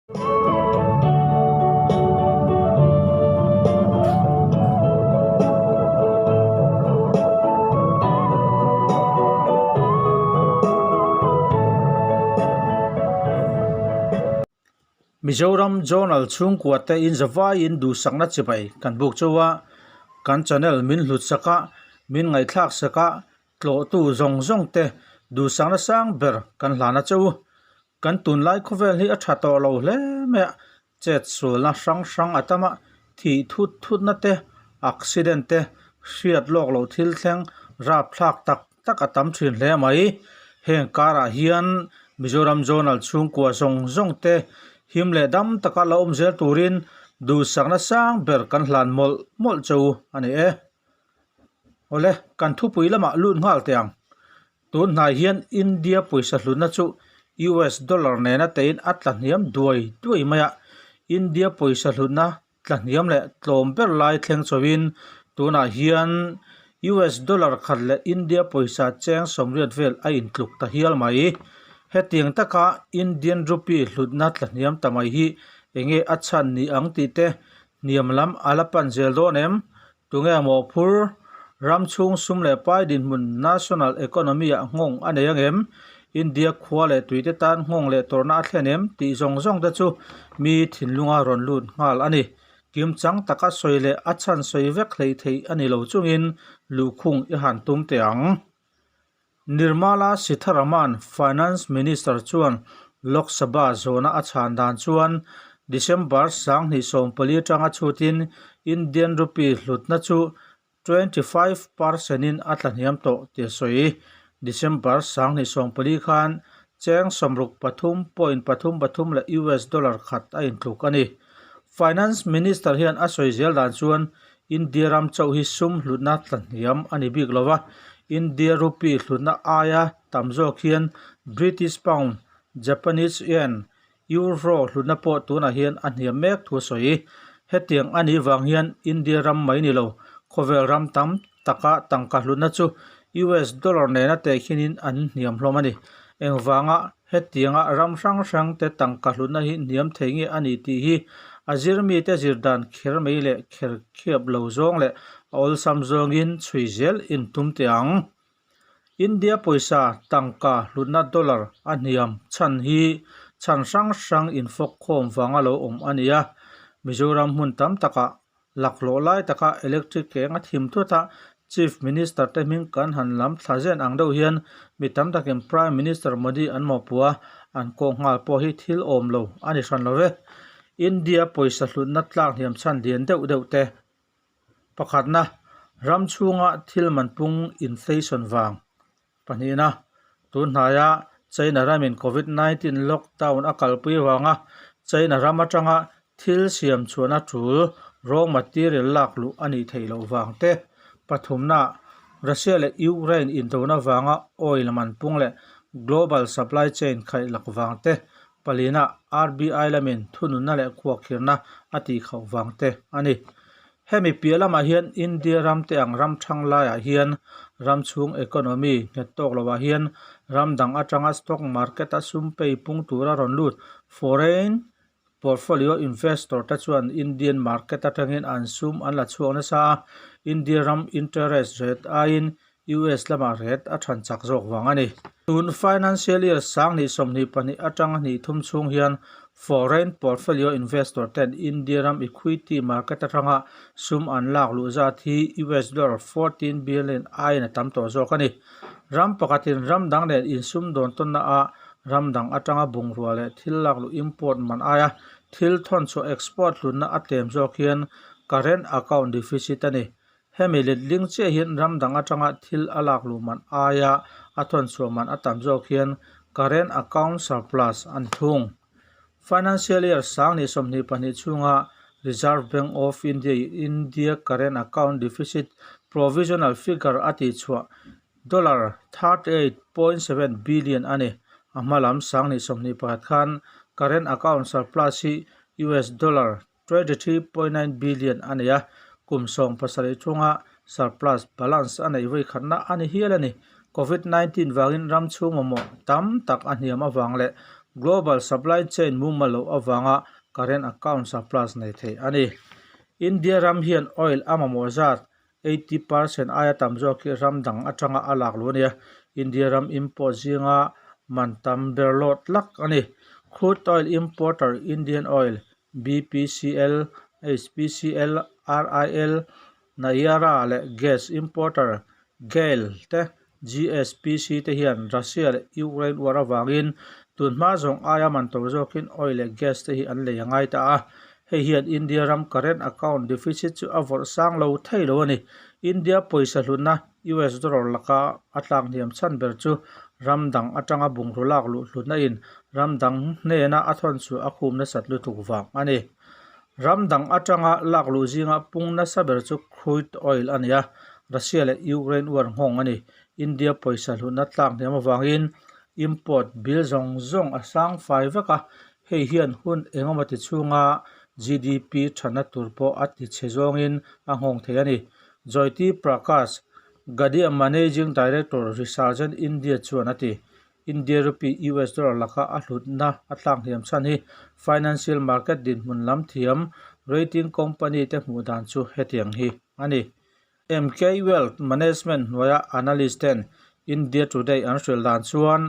Mizoram Journal chhungkua te in zavaiin duhsakna chibai kan buk chauh a, kan channel min hlut sak a, min ngaihthlak sak a, tlawhtu zawng zawng te duhsakna sang ber kan hlan a chauh. Kan tunlai khawvel hi a tha tawh lo hle mai a, chet sualna hrang hrang a tam a, thih thut thutna te, accident te, hriat lawk loh thil thleng rapthlak tak tak a tam thin hle mai. Heng karah hian Mizoram Zonal chhungkua zawng zawng te him leh dam taka la awm zel turin duhsakna sang ber kan hlan mawlh mawlh che u a ni e. Awle, kan thupui lamah lut nghal teh ang. Tun hnai hian India pawisa hlutna chu US dollar nena tein a tla hniam duai duai mai a, India pawisa hlutna tla hniam leh tlawm ber lai thleng chauhin tunah hian US dollar khat leh India pawisa cheng 80 vel a intluk ta hial mai. Hetiang taka Indian rupee hlutna tla hniam ta mai hi enge a chhan ni ang tih te hniam lam a la pan zel dawn em? Tunge mawhphur ram chhung sum leh pai dinhmun national economy ah nghawng a nei angem? India khua leh tuite tan nghawng leh tawrhna a thlen em? Tih zawng zawng te chu mi thinlunga rawn lut nghal a ni. Kim chang taka sawi leh a chhan sawi vek hleih theih a ni lo chungin luhkhung i han tum teh ang. Nirmala Sitharaman, Finance Minister chuan Lok Sabha zawhna a chhan dan chuan December 2014 atanga chhutin Indian rupee hlutna chu 25 percent in a tlahniam tawh tih a sawi. December 2014 khan cheng 63.33 leh US dollar khat a intluk a ni. Finance Minister hian a sawi zel dan chuan India ram chauh hi sum hlutna tlahniam a ni bik lo va, India rupee hlutna aia tam zawk hian British pound, Japanese yen, Euro hlutna pawh tunah hian a hniam mek thu a sawi. Hetiang a nih vang hian India ram mai ni lo, khawvel ram tam taka tangka hlutna chu US dollar nena tehkhinin an hniam hlawm a ni. Engvanga Hetianga ram hrang hrangte tangka hlutna hi hniam thei nge a ni tih hi a zirmite zir dan kher mai leh kher khiap lo zawng leh a awlsam zawngin chhui zel intum teh ang. India pawisa tangka hlutna dollar a hniam chhan hi chhan hrang hrang infawk khawm vanga lo awm a ni a, Mizoram hmun tam takah Laklawh lai taka electric keng a thim thut a, Chief Minister te hming kan han lam thla zen ang deuh hian mi tam takin Prime Minister Modi an mawhpuh a, an kawh nghal pawh hi thil awm lo a ni hran lo ve. India pawisa hlutna tlak hniam chhan lian deuh deuh te. Pakhatna, ram chhunga thil man pung inflation vang. Pahnihna, tun hnaia China ramin Covid 19 lockdown a kalpui avanga China ram atanga thil siam chhuahna tul raw material lak luh a nih theih loh vang te. Pathumna, Russia leh Ukraine indona vanga oil man pung leh global supply chain khaih lak vang te. Palina, RBI lamin thununna leh khuakhirna a tihkhauh vang te a ni. Hemi piah lamah hian India ram te ang ram thang laiah hian ram chhung economy nghet tawk lovah hian ram dang atanga stock market a sum pei pung tura rawn lut foreign portfolio investor te chuan Indian market atangin an sum an la chhuak nasa a, India ram interest rate aiin US lamah rate a than chak zawk vang a ni. Tun financial year 2022 atanga hnih thum chhung hian foreign portfolio investor ten India ram equity market atanga sum an lak luh zat hi US dollar 14 billion aiin a tam tawh zawk a ni. Ram pakhatin ram dang nen insum dawn tawnna ah ram dang atanga bungrua leh thil lak luh import man aia thil thawn chhuah export hlutna a tlem zawk hian current account deficit a ni. Hemi letling chiah hian ram dang atanga thil a lak luh man aia a thawn chhuah man a tam zawk hian current account surplus a ni thung. Financial year 2022 chhunga Reserve Bank of India in India current account deficit provisional figure a tihchhuah dollar 38.7 billion a ni. A hma lam 2021 khan current account surplus hi US dollar 23.9 billion a nei a, kum 17 chhunga surplus balance a neih vawi khatna a ni hial a ni. Covid 19 vangin ram chhung mamawh tam tak a hniam avang leh Global supply chain mumal loh avanga current account surplus nei thei a ni. India ram hian oil a mamawh zat 80% aia tam zawk hi ram dang atanga a lak luh a ni a, India ram import zinga man tam ber lawt lak a ni. Crude oil importer Indian Oil, BPCL, HPCL, RIL, Nayara leh gas importer GAIL te GSPC te hian Russia leh Ukraine uar avangin tunhma zawng aia man to zawkin oil leh gas te hi an lei a ngai ta a. Hei hian India ram current account deficit chu a vawrh sang lo thei lo a ni. India pawisa hlutna US dollar laka a tlak hniam chhan ber chu ram dang atanga bungraw lak luh hlutna in ram dang hnena a thawn chhuah a khum nasat lutuk vang a ni. Ram dang atanga lak luh zinga pung nasa ber chu crude oil a ni a, Russia leh Ukraine uar nghawng a ni. India pawisa hlutna tlak hniam avangin import bill zawng zawng a sang fai vek a, hei hian hun engemaw ti chhunga GDP thatna tur pawh a ti chhe zawngin a nghawng thei a ni. Jyoti Prakash Gadhia Managing Director Resurgent India chuan a ti. India rupee US dollar laka a hlutna a tlak hniam chhan hi financial market dinhmun lam thiam rating company te hmuh dan chu hetiang hi a ni. MK Wealth Management hnuaia analyst ten India Today an hrilh dan chuan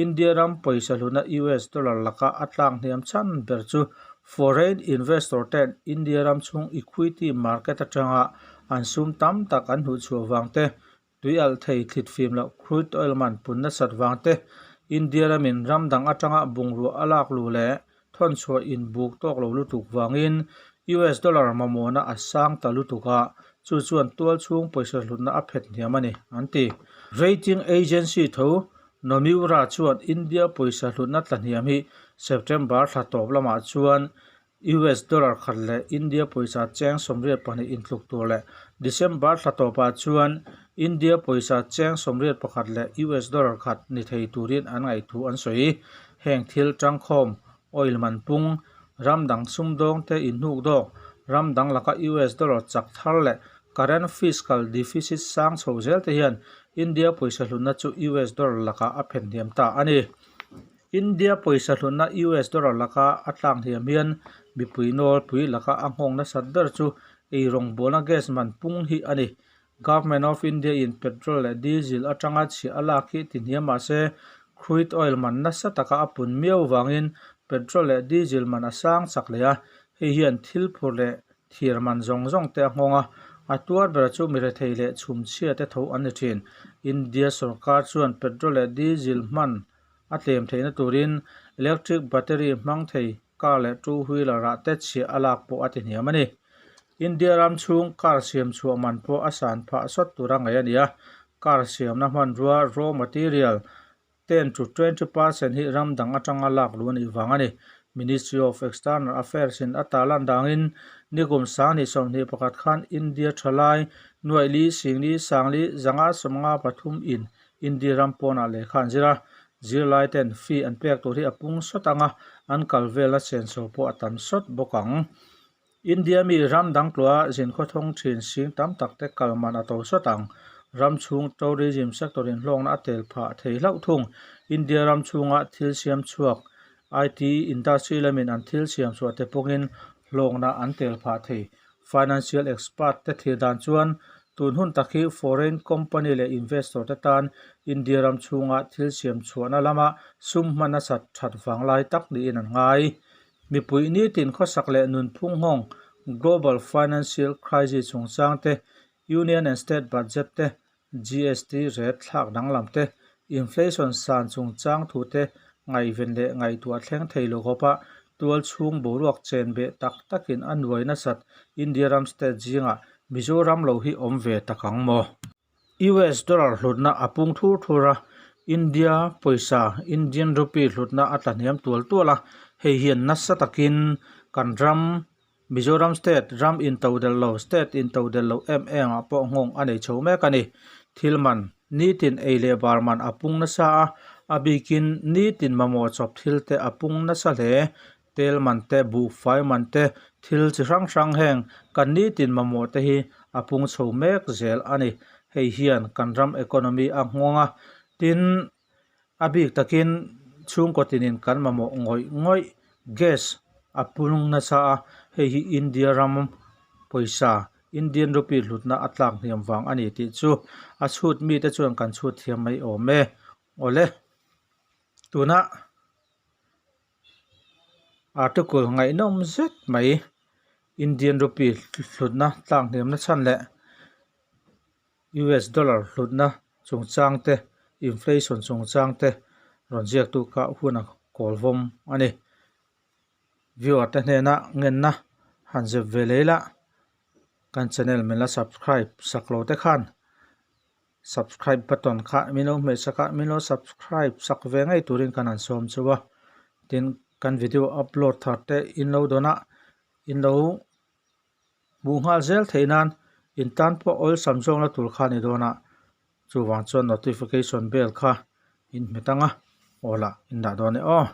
India ram pawisa hlutna US dollar laka a tlak hniam chhan ber chu foreign investor ten India ram chhung equity market atanga an sum tam tak an hnuhchhuah vang te Tui alh thei thlit fim loh crude oil man pun nasat vang te, India ramin ram dang atanga bungrua a lak luh leh thawnchhuah inbuk tawk lo lutuk vangin US dollar mamawhna a sang ta lutuk a, chu chuan tual chhung pawisa hlutna a phet hniam a ni, an ti. Rating agency tho Nomura chuan India pawisa hlutna tla hniam hi September thla tawp lamah chuan US dollar khat leh India pawisa cheng 82 intluk tur leh December thla tawpah chuan India pawisa cheng 81 leh US dollar khat ni thei turin an ngaih thu an sawi. Heng thil tangkhawm, oil man pung, ram dang sumdawng te inhnuk dawk, ram dang laka US dollar chak thar leh current fiscal deficit sang chho zel te hian India pawisa hlutna chu US dollar lakah a phen hniam ta a ni. India pawisa hlutna US dollar laka a tlak hniam hian mipui nawlpui laka a nghawng nasat ber chu ei rawngbawlna gas man pung hi a ni. Government of India in petrol leh diesel atanga chhiah a lak hi ti hniam mah se crude oil man nasa taka a pun miau vangin petrol leh diesel man a sang chak leh a, hei hian thil phur leh thir man zawng zawng te a nghawng a, a tuar ber chu mi rethei leh chhumchhia te tho an ni thin. India sorkar chuan petrol leh diesel hman A tlem theihna turin electric battery hmang thei car leh two wheeler ah te chhiah a lak pawh a ti hniam a ni. India ram chhung car siam chhuah man pawh a san phah sawt tura ngaih a ni a, car siamna hmanrua raw material 10 to 20% hi ram dang atanga lak luh a nih vang a ni. Ministry of External Affairs in a tarlan dangin nikum 2021 khan India thalai nuaih li singli sangli 553 in India ram pawnah lehkha an zir a, zirlai ten fee an pek tur hi a pung sawt ang a, an kal velna senso pawh a tam sawt bawk ang. India mi ram dang tluah zin khawthawng thin sing tam tak te kal man a to sawt ang. Ram chhung tourism sector in hlawkna a tel phah thei hlauh thung. India ram chhunga thil siam chhuak IT industry lamin an thil siam chhuah te pawngin hlawkna an tel phah thei. Financial expert te thlir dan chuan tun hun tak hi foreign company leh investor te tan India ram chhunga thil siam chhuahna lama sum hman a sat that vang lai tak niin an ngai. Mipui nitin khawsak leh nunphung nghawng global financial crisis chungchang te, union and state budget te, GST rate thlak danglam te, inflation san chungchang thu te ngaihven leh ngaihtuah thleng thei lo khawpa tual chhung boruak chen beh tak takin a nuai nasat India ram state zingah Mizoram lo hi awm ve tak ang maw? US dollar hlutna a pung thur thur a, India pawisa Indian rupee hlutna a tla hniam tual tual a, hei hian nasa takin kan ram Mizoram state ram intodelh lo, state intodelh lo em em ah pawh nghawng a nei chho mek a ni. Thil man, nitin ei leh bar man a pung nasa a, a bikin nitin mamawh chawp thil te a pung nasa hle. Tel man te, buhfai man te, thil chi hrang hrang heng kan nitin mamawh te hi a pung chho mek zel a ni. Hei hian kan ram economy a nghawng a, tin a bik takin Chhungkaw tinin kan mamawh ngawih ngawih gas a pung nasa a, hei hi India ram pawisa, Indian rupee hlutna a tlak hniam vang a ni tih chu a chhut mite chuan kan chhut thiam mai awm e. Awle, tuna article ngaihnawm zet mai Indian rupee hlutna tlak hniamna chhan leh US dollar hlutna chungchang te, inflation chungchang te rawn ziaktu kha hun a kawl vawm a ni. Viewer te hnena ngenna han zep ve leh ila kan channel min la subscribe sak lo te khan subscribe button kha min lo hmeh sak a, min lo subscribe sak ve ngei turin kan han sawm cheu a. Tin, kan video upload thar te in lo dawn a, in lo Hmuh nghal zel theih nan in tan pawh awlsam zawkna tur kha a ni dawn a, chuvang chuan notification bell kha in hmet ang a, aw lah in dah dawn e aw.